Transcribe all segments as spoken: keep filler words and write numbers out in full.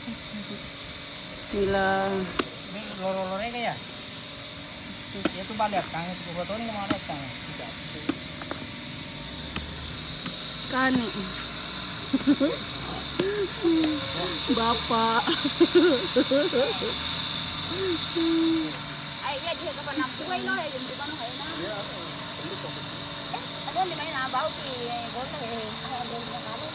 Bismillah. Ini loro-lorega ya? Iya tu bale' akkange, tu kua toni mau ada akkange. Tidak. Kani. Bapak. Ai, iya, dia kapan nampuai lo, ya, jam lima no, hai, nah. Eh, ada yang dimain, ah, bau ki, eh, gosok, eh, ah, ada yang kalau.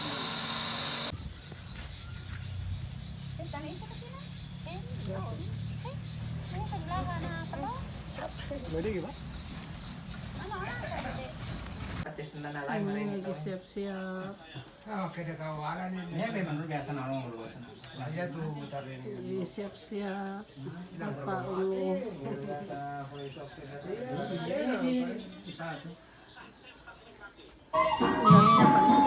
Eh, tanya itu ke sini. Eh, oh, eh, ini sebelah mana, apa lo? Mana, mana, tadi? Hmm, lagi siap-siap. Iya, memang lu biasa nolong lu. Iya, siap-siap. Bapakmu. Seharusnya paling